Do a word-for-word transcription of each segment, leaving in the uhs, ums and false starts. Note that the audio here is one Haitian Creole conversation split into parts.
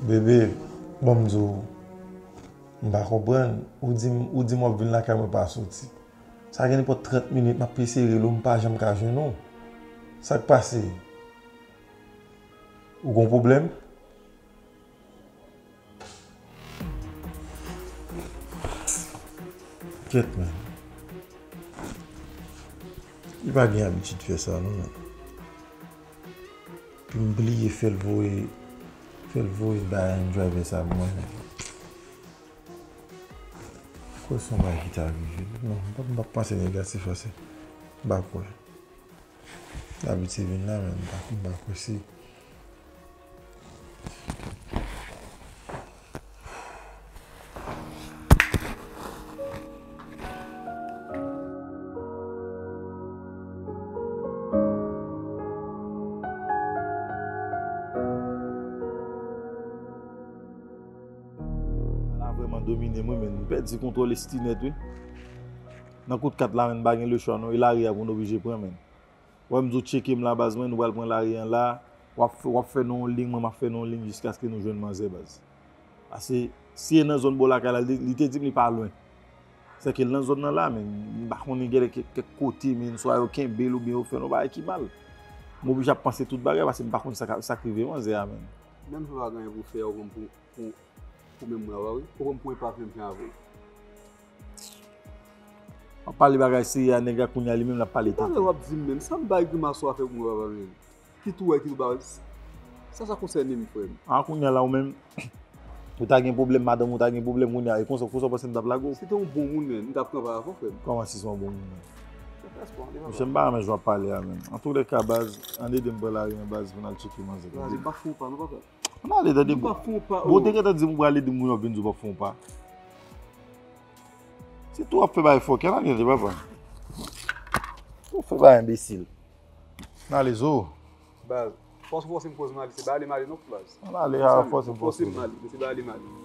Bebe, ban m di w, m pa konprann. Ou di m, ou di m w ap vin lakay mwen pa soti. Sa gen nenpòt trant minit m ap eseye rele w, m pa janm ka jwenn ou. Sa k pase? Ou gon pwoblèm? Kèt, men. Li pa gen abitid fè sa, non, men. Pou m bliye fè l voye, fè l voye bay Andrive sa pou mwen, men. Kwè se yon bagay ki ta rive. Non, m p ap, m p ap panse negatif ase. M pa kwè. Labit se vin la, men m pa, m pa kwè se. Ala vrèman domine mwen, men m pèdi kontwòl esti nèt, wi. Nan kout kat la, men m pa gen lechwa, non, e lari a pou n oblije pran, men. Wè m di w tcheke m la, baz mwen, nou pral pran lari an la. W ap, w ap fè nou yon liy, mwen m ap fè nou yon liy jiskaske nou jwenn manzè, baz. Paske si e nan zòn bò lakay la, li, li te di m li pa lwen. Sèke l nan zòn nan la, men m pa konnen gen kèk, kèk kote, men swa yo kenbe l oubyen yo fè yon bagay ki mal. M oblije ap panse tout bagay paske m pa konn sa k, sa k rive manzè a, men. Menm si w pa gen anyen pou fè, ou konn pou, pou, pou menm mwen, wi. Ou konn pou epa menm jan avè w. W ap pale bagay serye a nèg la kounye a li menm l ap pale tenten. Talè w ap di m menm, sa m bay grimas ou a fè pou mwen papa menm. Kit ou wè, kit ou pa wè. Sa, sa konsène m, frè m. A, kounye a la ou menm, ou ta gen pwoblèm, madanm ou ta gen pwoblèm kounye a, e konsa, konsa w panse m t ap lage w? Si te yon bon moun menm, m t ap kanpe avè w, frè m. Kòman si se yon bon moun menm? Mesye, m pa renmen jan w ap pale a menm. Antoulèka, baz, ann ede m pran lari an, baz, pou n al tcheke manzè. Baz, m pa fè w pa, non, papa. Ann ale, tande. M pa fè w pa, oh. Bon, ou te gentan di m ou pral ede m, kounye a w ap vin di w p ap fè w pa. Se tou w ap fè bagay fòkè, ann ale, papa. Ou fè bagay enbesil. Ann ale, zo. Baz, fòs ou fòse m koz m ale, se ba ale m ale non, baz. Ann ale, a, fòse m fòse m ale, se ba ale m ale.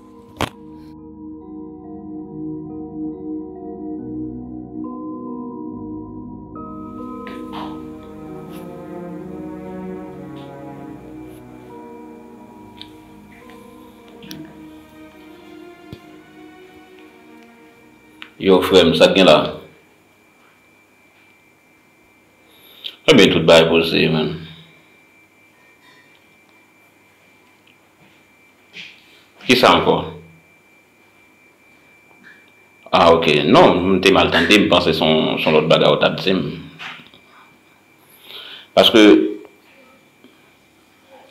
Yo, frè m, sa k gen la? Ebyen, tout bagay poze, man. Kisa ankò? Ah, ok. Non, m te mal tande, m panse se yon, se yon lòt bagay ou t ap di m. Paske,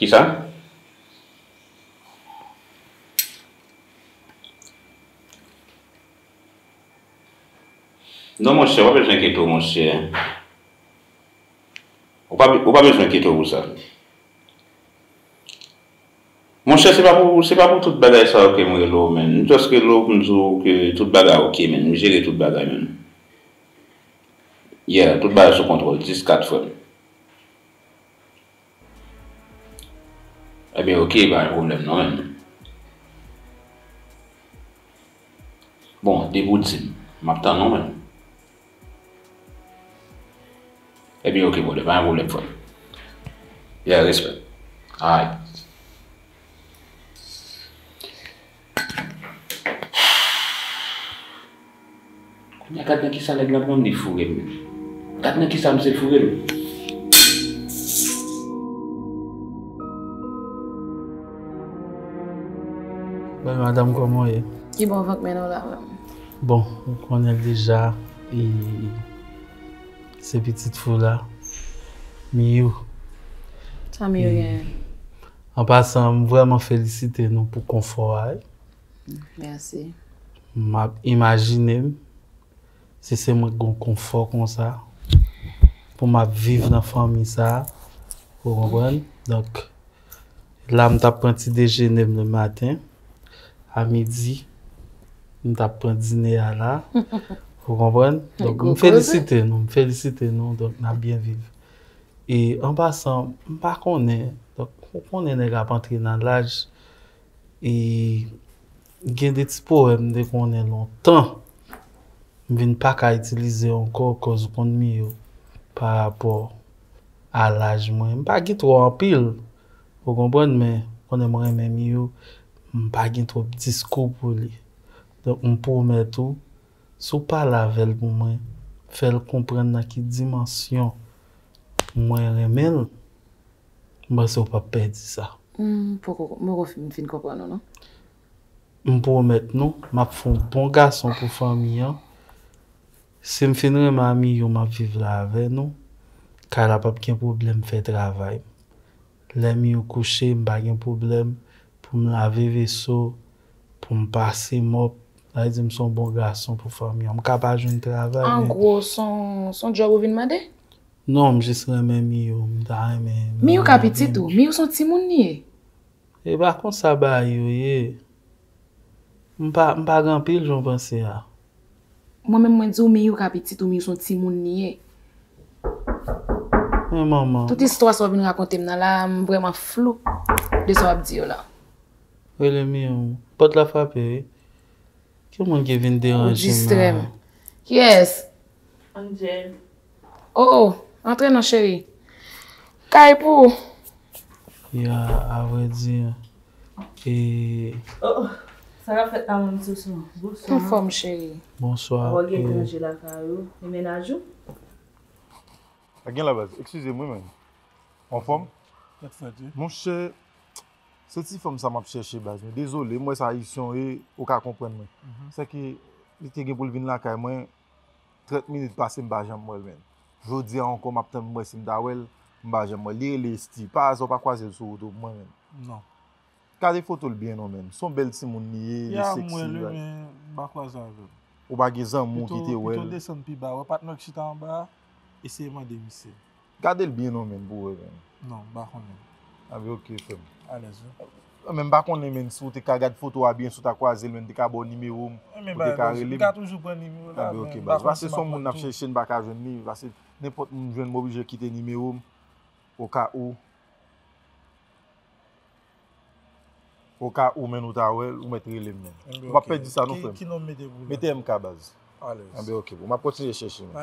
kisa? Non, monchè, w pa bezwen enkyete w, monchè. Ou pa, ou pa bezwen enkyete w pou sa. Monchè, se pa pou, se pa pou tout bagay sa yo ke m rele w, man. M just rele w pou m di w ke tout bagay ok, man. M jere tout bagay, man. Yeah, tout bagay sou kontwòl, dis kat, frè m. Ebyen, ok, pa gen pwoblèm non, man. Bon, depi w di m, m ap tann ou, man. Ebyen, ok, brother, pa gen pwoblèm, frè m. Yeah, respect. Alright. Kounye a, gad nan kisa nèg la pran m, li foure m. Gad nan kisa misye foure m. Bèl madanm, kòman w ye? Ki bò vant mwen nan w la menm? Bon, ou konnen l deja, e, se pitit fi w la, Miyou. Sa Miyou genyen? An pasan, m vrèman felisite nou pou konfò a, wi. Mèsi. M ap imajine m, si se mwen k gon konfò konsa, pou m ap viv nan fanmi sa, ou konprann? Donk, la, m t ap pran ti dejene m le maten, a midi, m t ap pran dine a la, ou konprann? Donk, m felisite nou, m felisite nou, donk, n ap byen viv. E an pasan, m pa konnen, donk, ou konnen nèg ap antre nan laj, e gen de ti powèm m te konnen lontan, m vin pa ka itilize ankò, kòz ou konn Miyou pa rapò a laj mwen. M pa gen twò anpil, ou konprann, men Mwen renmen Miyou, m pa gen twòp diskou pou li. Donk, m pwomèt ou, si w pale avè l pou mwen, fè l konprann nan ki dimansyon mwen renmen l, m panse w p ap pèdi sa. M poko, m poko fin, fin konprann ou non. M pwomèt nou, m ap fè yon bon gason pou fanmi an. Si m fin renmen a Miyou, m ap viv la avè nou. Kay la p ap gen pwoblèm fè travay. Lè Miyou kouche, m pa gen pwoblèm pou m lave veso, pou m pase mòp. Sa vle di m se yon bon gason pou fanmi an. M ka pa jwenn travay, men... An gwo, se yon, se yon djòb ou vin mande? Non, m jis renmen Miyou. M ta renmen Miyou ka pitit ou. Miyou se yon timoun li ye. E pa konsa bagay yo ye. M pa, m pa gen anpil jan w panse a. Mwen menm mwen di w Miyou ka pitit ou, Miyou se yon timoun li ye. Men manman. Tout istwa sa w vin rakonte m nan la, m vrèman flou de sa w ap di yo la. Rele Miyou. Pòt la frape, wi. Ki moun ki vin deranje m la? Ou distrè m. Kiyès? Angel. Oh, oh, antre non cheri. Kay pou ou. Ya, avrèdi, e... Oh, sa k ap fèt la, manmi Soso? Bonswa. Anfòm, cheri. Bonswa. Ou gen e, ranje lakay ou, e mennaj ou? Pa gen la baz, eskize m wi, men. Anfòm? Tèt frèt, wi. Monchè, se ti fanm sa m ap chèche baz, men dezole, m wè se Ayisyen w ye, ou ka konprann mwen. Mhm. Sèke li te gen pou l vin lakay mwen, trant minit pase m pa janm wè l, men. Jodi a ankò, m ap tann m wè si m ta wè l, m pa janm wè l. Li rele Esty. Pa aza w pa kwaze l sou wout ou pou mwen, men. Non. Gade foto l byen non, men. Se yon bèl timoun li ye, li seksi, m wè l, wi, men m pa kwaze avè l. Ou pa gen zanmi w ki te wè l? Pito, pito desann pi ba. Wè patnè w k chita anba a, eseye mande misye. Gade l byen non, men, pou w wè, men. Non, m pa konnen. A ben, ok, frè m. Alèz, wi. Men m pa konnen, men, si w te ka gad foto a byen, si w ta kwaze l, men, m te ka ba w nimewo m, ou te ka rele m. M ka toujou pran nimewo la, men m pa konn si m ap pran l tou. A ben, ok, baz. Paske se yon moun n ap chèche, n pa ka jwenn li, paske nenpòt moun m jwenn, m oblije kite nimewo m, o ka ou. O ka ou menm ou ta wè l, ou mèt rele m menm. Ou p ap pèdi sa non, frè m. Ki non m mete pou ou la? Mete M K baz. Alèz. Anben, ok, bon, m ap kontinye chèche menm.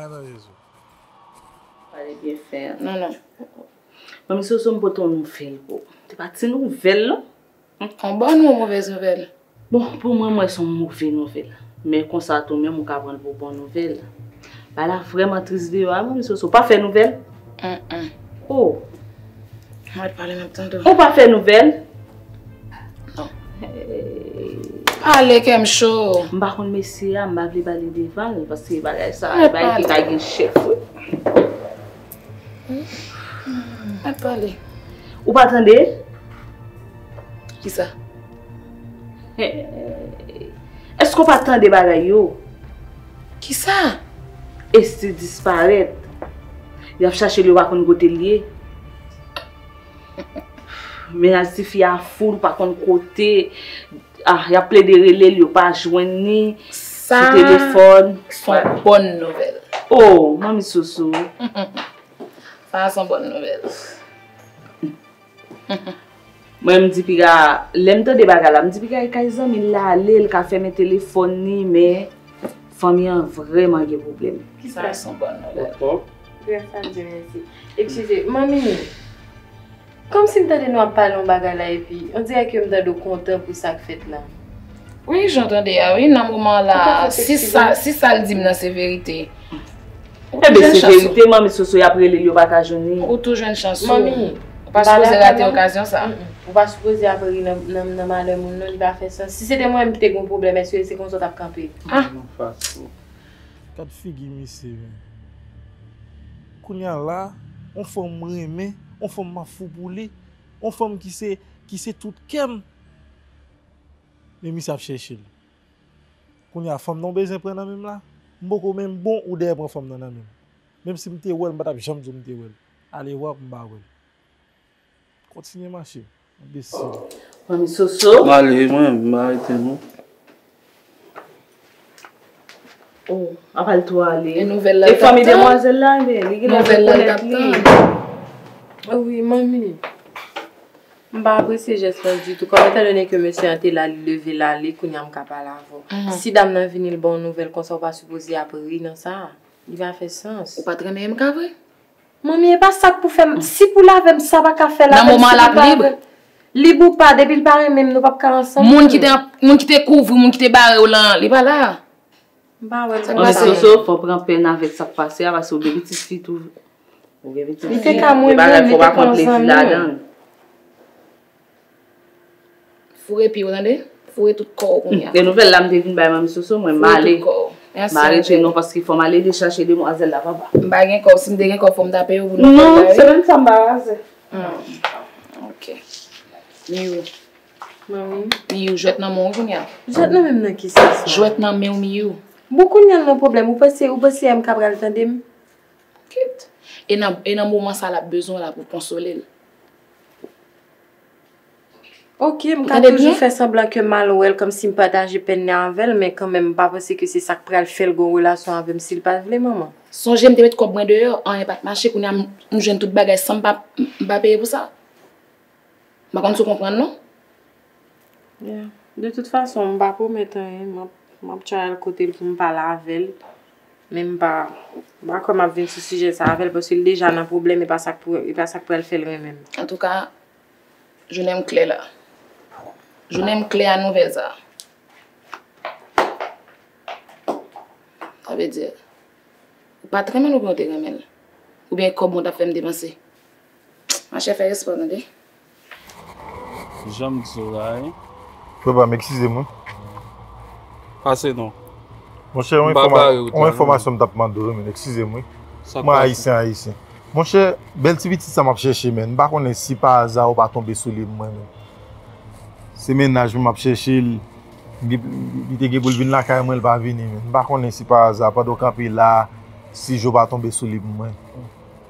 Pale byen fè. Non, non. Manmi Soso, m pote yon nouvèl pou ou. Se pa ti nouvèl non. Yon bòn ou yon movèz nouvèl? Bon, pou mwen, m wè se yon move nouvèl. Men konsa tou menm ou ka pran l pou bon nouvèl. Bagay la vrèman tris deyò a, manmi Soso. Ou pa fè nouvèl? Mm, mm. Oh. Mwen pale, m ap tande w. Ou pa fè nouvèl? Non. Pale, kè m cho. M pa konn mesye a, m pa vle pale devan l, paske bagay sa, e bagay ki ka gen chèf, wi. Mwen pale. Ou pa tande? Kisa? Èske w pa tande bagay yo? Kisa? Esty disparèt. Y ap chache l, yo pa konn kote l ye. Mennaj tifi a fou, l pa konn kote. Ah, y ap plede rele l, yo pa jwenn li. Sou telefòn. Sa se yon bòn nouvèl. Oh, manmi Soso. Sa se yon bòn nouvèl. Mwen, m di piga, lè m tande bagay la, m di piga e kay zanmi l l ale, l ka fèmen telefòn li, men fanmi an vrèman gen pwoblèm. Sa se yon bòn nouvèl. Gras a Dye, mèsi. Eskize, manmi, kòmsi m tande nou ap pale yon bagay la, epi on dirè ke m tande w kontan pou sa k fèt la. Wi, jan w tande a, wi, nan moman la, si sa, si sa l di m nan se verite, ou tou jwenn chans ou. Enben, se verite, manmi Soso, y ap rele l, yo pa ka jwenn li. Ou tou jwenn chans ou. Ou pa sipoze rate okazyon sa. Mm, mm. Ou pa sipoze ap ri nan, nan, nan malè moun, non, li pa fè sans. Si se te mwen menm ki te gen yon pwoblèm, èske se konsa w t ap kanpe? Ah. Gad figi misye, men. Kounye a la, yon fanm m renmen, yon fanm m ap fou pou li, yon fanm ki se, ki se tout kè m. Men misye ap chèche l. Kounye a, fanm nan w bezwen pran nan men m la, m poko menm bon ou dèyè pran fanm nan nan men m. Menm si m te wè l, m pa t ap janm di w m te wè l. Ale wè w, m pa wè l. Kontinye mache, enbesil. Manmi Soso. M ale, mwen, m pa rete non. Oh, apa l tou ale? E nouvèl la l t ap tann? E fanmi demwazèl la, men, li genlè rekonèt li. Wi, manmi. M pa apresye jès lan ditou. Kòm etandone ke mesye an te la, li leve l ale, kounye a m ka pale avè w. Mhm. Si dam nan vini, l ba w nouvèl konsa, ou pa sipoze ap ri nan sa. Li pa fè sans. Ou pa t renmen M K vre? Manmi, e pa sa k pou fè m. Si pou l avè m, sa pa ka fè l avè m. Nan moman l ap lib. Lib ou pa, depi l pa renmen m, nou p ap ka ansanm. Moun ki te, moun ki te kouvri, moun ki te bare w lan, li pa la. M pa wè l konsa. Soso, fò w pran pèn avèk sa k pase a, paske w gen pitit fi tou. Ou gen pitit fi. Li te ka mwen renmen, li te ka yon zanmi. Foure pye w, tande? Foure tout kò w kounye a. E nouvèl la m te vin bay manmi Soso, mwen m ale. M arete non, paske fò m ale dechache demwazèl la, papa. M pa gen kòb, si m te gen kòb, fò m ta peye w pou nouvèl la, wi. Non, se menm sa m pa raze. Hmm. Ok. Miyou. Manmi. Miyou, jwèt nan men w kounye a. Jwèt nan men m nan kisa sa? Jwèt nan men w, Miyou. Bon, kounye a l nan pwoblèm. Ou panse, ou panse M K pral tande m? Kit. E nan, e nan moman sa l ap bezwen w la pou konsole l. Ok, m ka toujou fè sanblan ke m al wè l kòmsi m pataje pèn nan avè l, men kanmenm m pa panse ke se sa k pral fè l gen yon relasyon avè m si l pa vle, manman. Sonje m te met kòb mwen deyò, anyen pa t mache, kounye a m, m jwenn tout bagay san m pa, m pa peye pou sa. M pa konn si w konprann non. Yeah. De tout fason, m pa pwomèt anyen, m ap, m ap try al kote l pou m pale avè l. Men m pa, m pa kwè m ap vin sou sijè sa avè l, paske l deja nan pwoblèm, e pa sa k pou, e pa sa k pral fè l renmen m. Antouka, jounen m klè la. Jounen m klè a nouvèl sa. Sa vle di, ou pa t renmen l oubyen ou te renmen l? Oubyen e kòb mwen w t ap fè m depanse? Machè, fè respè w, tande. Jan m di w la, wi. Papa m, eskize m, wi. Pase non. Monchè, yon enfòma-, yon enfòmasyon m t ap mande w, wi, men eskize m, wi. Mwen ayisyen, ayisyen. Monchè, bèl ti pitit sa m ap chèche, men. M pa konnen si pa aza ou pa tonbe sou li pou mwen, men. Se mennaj mwen m ap chèche, li, li te gen pou l vin lakay mwen, li pa vini, men. M pa konnen si pa aza, pandan w kanpe la, si je w pa tonbe sou li pou mwen.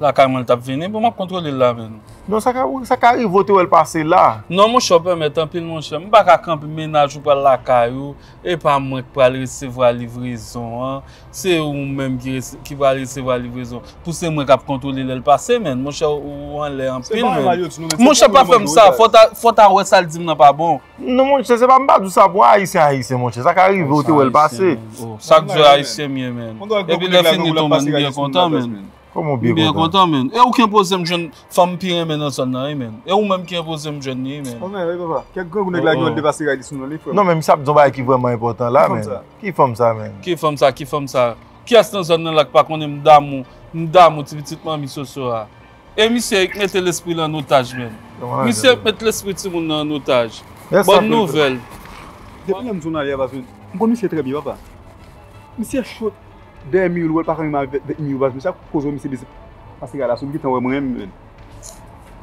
Lakay mwen l t ap vini, bon, m ap kontwole l la, menn. Non, sa ka, sa ka rive w te wè l pase la. Non, monchè, w pèmèt anpil, monchè. M pa ka kanpe mennaj ou pral lakay ou, e pa mwen k pral resevwa livrezon an. Se ou menm ki, ki pral resevwa livrezon. Pou se mwen k ap kontwole lè l pase, menn. Monchè, ou anlè anpil, menn. Monchè, pa fè m sa. Fò w ta, fò w ta wè sa l di m nan pa bon. Non, monchè, se pa, m pa di w sa pou ayisyen, ayisyen, monchè. Sa ka rive w te wè l pase. Sa k di w ayisyen m ye, menn. Epi lè fini tou, menn, m byen kontan, menn. Kòman w byen kontan? M byen kontan, menn. E ou ki enpoze m jwenn fanm m pi renmen nan zòn nan, wi, menn. E ou menm ki enpoze m jwenn li, wi, menn. Kòman, wi, papa? Kèk grangou nèg la gen yon depase ray li sou non li, frè m. Non, men misye ap di yon bagay ki vrèman enpòtan la, menn. Ki fanm sa, menn? Ki fanm sa? Ki fanm sa? Kiyès nan zòn nan la k pa konnen m damou, m damou ti pitit manmi Soso a? E misye k mete lespri l an otaj, menn. Misye k met lespri timoun nan an otaj. Bòn nouvèl. Depi lè m jounalye a, m konn misye trè byen, papa. Misye cho. Dèyè Miyou, l wè l pa ka menm avèk Miyou baz, mesye ap koze misye bezwen pase gala sou m, gentan wè mwen menm, menn.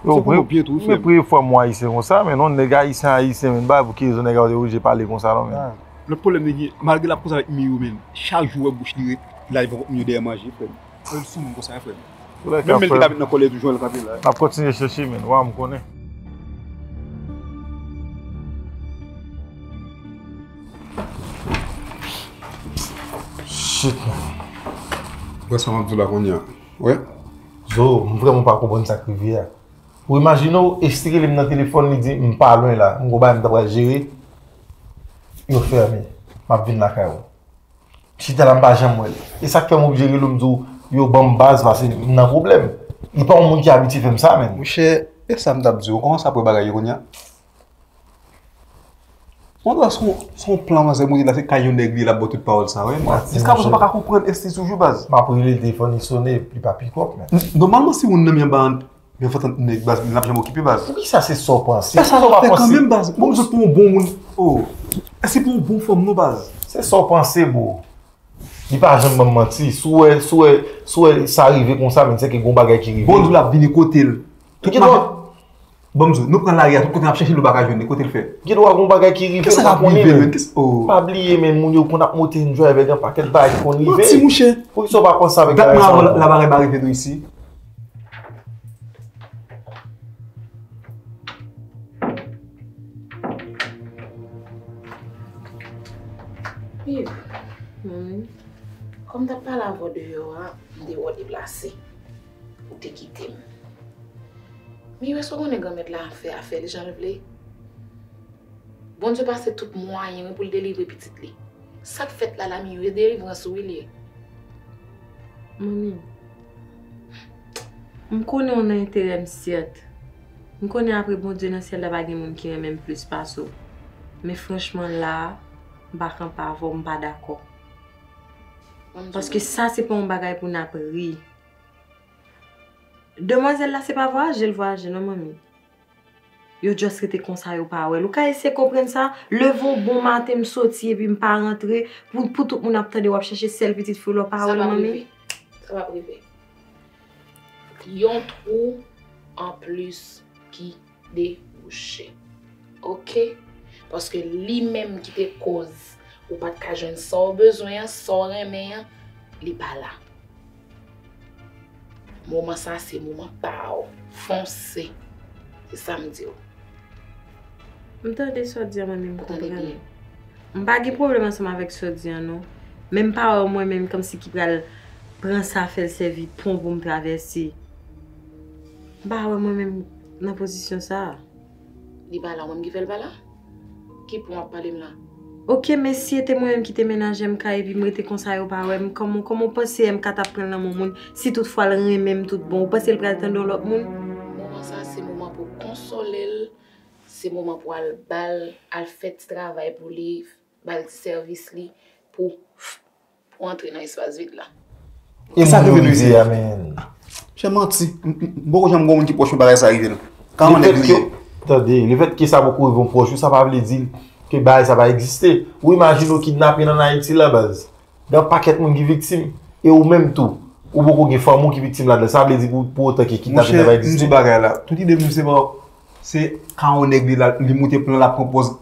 Yo, se pou nou byen tou, frè m. Premye fwa m wè ayisyen konsa, menn, yon nèg ayisyen ayisyen, menn, bagay pou ki rezon nèg la te oblije pale konsa non, menn. Lòt pwoblèm li gen, malgre l ap koze avèk Miyou, menn, chak jou w wè bouch li ret, l al vin wè Miyou dèyè manje, frè m. Ou sou moun konsa, frè m. Menm men l te ka met nan kòlè toujou, l kanpe la. N ap kontinye chèche, menn, wa m konnen. Shit, man. Wè sa m ap di w la kounye a. Wè. Zo, m vrèman pa konprann sa k rive a. Ou imajine w, Esty rele m nan telefòn, li di m pa lwen la, m gon bagay m ta pral jere. Yo fèmen. M ap vin lakay ou. Chita la m pa janm wè l. E sa k fè m oblije rele w m di w yo ban m baz paske m nan pwoblèm. Li pa yon moun ki abitye fè m sa menm. Monchè, e sa m t ap di w, ou kòmanse ap wè bagay yo kounye a? Mwen wè se yon, se yon plan manzè monte la, se kay yon nèg li ye, l ap ba w tout pawòl sa, wi. Jiskaprezan m pa ka konprann Esty toujou baz. M ap rele l telefòn li sone, li pa pikòp menm. Nòmalman si moun nan men anba Byen fò tann nèg baz, li n ap janm okipe baz. Poukisa se sa w panse? Èske w pa panse kanmenm baz? Bon, m sot pou yon bon moun. Oh. Èske pou yon bon fanm non baz? Se sa w panse bro. Li pa janm ban m manti. Si w wè, si w wè, si w wè sa rive konsa, men se ke gon bagay ki rive. Bon, di w l ap vini kote l. Tout mache. Bon, m di w, nou pran lari a, tout kote n ap chèche l, nou pa ka jwenn li. Kote l fè? Gen dwa gon bagay ki rive l, m pa konnen menm. Pa bliye menm, moun yo konn ap monte yon driver, gen pakèt bagay ki konn rive. Manti, mouche. Poukisa w pa panse avèk bagay sa ankò? Dat m ap wè laparèy pa rive tou isi. Babe, kòm m t ap pale avè w deyò a, m te wè w deplase. Ou te kite m. Men èske w konnen Granmèt la ap fè afè li jan l vle? Bondye pase tout mwayen wi pou l delivre pitit li. Sa k fèt la la Miyou, e delivrans ou wi l ye. Manmi, m konnen w nan enterè m sèt. M konnen apre Bondye nan syèl la pa gen moun ki renmen m plis pase w. Men franchman la, m pa kanpe avè w, m pa dakò. Paske sa se pa yon bagay pou n ap ri. Demwazèl la se pa vwayaje l vwayaje non manmi. Yo just rete konsa yo pa wè l. Ou ka eseye konprann sa? Leve yon bon maten m soti epi m pa rantre, pou, pou tout moun ap tande w ap chèche sèl pitit fi w la w pa wè l manmi. Sa p ap rive. Yon twou anplis ki debouche. Oke? Paske li menm ki te koz ou pa t ka jwenn sa w bezwen an, sa w renmen an, li pa la. Moman sa se moman pa w. Fonse. Se sa m di w. M tande sa w di an manmi m konprann. M pa gen pwoblèm ansanm avèk sa w di an non. Men m pa wè mwen menm kòmsi ki pral pran sa fè l sèvi pon pou m travèse. M pa wè mwen menm nan pozisyon sa. Li pa la, ou menm ki fè l pa la? Ki pon w ap pale m la? Oke, men si e te mwen menm ki te menaje M K epi m rete konsa yo pa wè m, kòman kòman w panse M K t ap pran l nan men yon moun si toutfwa l renmen m tout bon? Ou panse l pral tande yon lòt moun? Moman sa se moman pou w konsole l, se moman pou w al ba l, al fè ti travay pou li, ba l ti sèvis li pou pou antre nan espas vid la. E sa ki vin rive a men. Chè manti. M poko janm gon moun ki pwòch mwen bagay sa rive l. Ka yon nèg rive. Tande, lefètke sa poko rive yon pwòch ou, sa pa vle di ke bagay sa pa egziste. Ou imajine w kidnape nan Ayiti la baz. Gen pakèt moun ki viktim. E ou menm tou, ou poko gen fanmi w ki viktim ladan. Sa vle di pou, pou otan ke kidnapin nan pa egziste. Monchè, m di w bagay la. Tout ide m se pa, se ka yon nèg li la, li moute plan l ap pran pòz.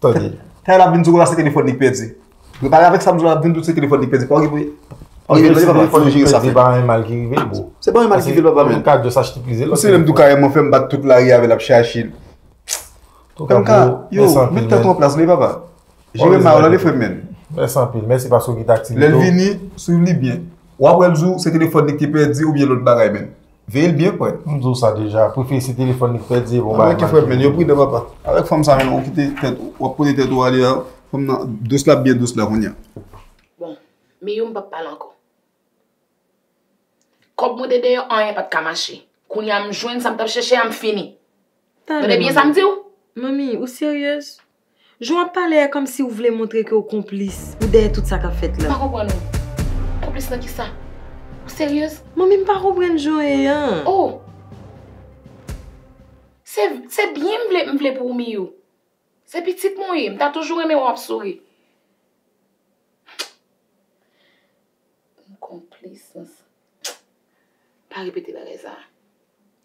Tande. Kay la vin di w la se telefòn li k pèdi. Prepare avèk sa m di w la vin di w se telefòn li k pèdi. Pa okipe. Pa okipe li papa. Fò nou jere sa frè. Se pa yon mal ki rive l bro. Se pa yon mal ki rive l papa men. Ou ka just achte plizyè lòt. Ou se menm tou kareman fè m bat tout lari avè l ap chache l. Antouka bro, yo, met tèt ou an plas vre papa. Jere mal ou la vre frè m men. Mèsi anpil. Mèsi paske w kite aktivite w. Lè l vini, swiv li byen. W ap wè l di w se telefòn li k te pèdi oubyen lòt bagay men. Veye l byen prè. M di w sa deja, prefere se telefòn li k pèdi e bon bagay mal ki rive. Yo pridan papa. Avèk fanm sa menm ou kite tèt, w ap pote tèt ou ale a, fanm nan dous la ap byen dous la kounye a. Bon, Miyou m p ap pale ankò. Kòb mwen te deyò anyen pa t ka mache. Kounye a m jwenn sa m t ap chèche a m fini. Tande byen sa m di w. Manmi, ou seryez? Jan w ap pale a kòmsi ou vle montre ke ou konplis, ou dèyè tout sa k ap fèt la. M pa konprann ou. Konplis nan kisa? Ou seryez? Manmi, m pa konprann jan w ye an. Oh! Se, se byen m vle, m vle pou ou Miyou. Se pitit mwen w ye, m ta toujou renmen wè w ap souri. M konplis nan sa. Pa repete bagay sa.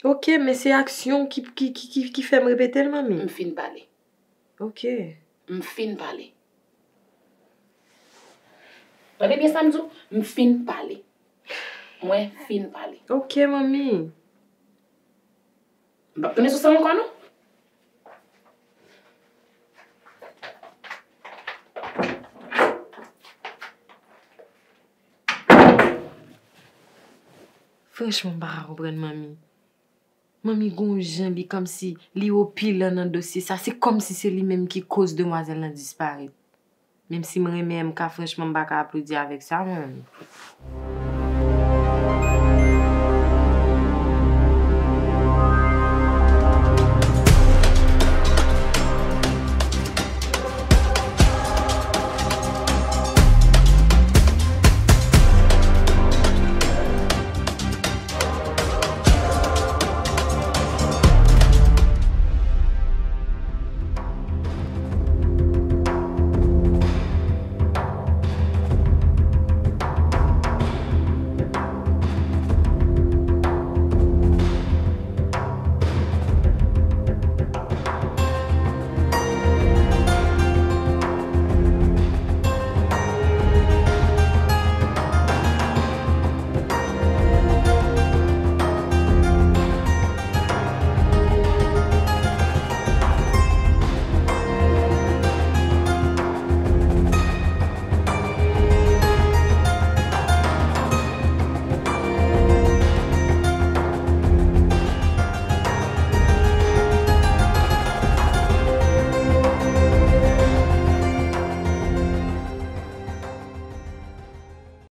Ok, men se aksyon ki, ki, ki, ki, ki fè m repete l, manmi. M fin pale. Ok. M fin pale. Tande byen sa m di w, m fin pale. Mwen fin pale. Ok, manmi. M p ap tounen sou sa w ankò non. Franchman, m pa ka konprann manmi. Manmi gon jan li kòmsi li opilan nan dosye sa, se kòmsi se li menm ki koz demwazèl lan disparèt. Menm si m renmen M K, franchman m pa ka aplodi avèk sa mwen menm.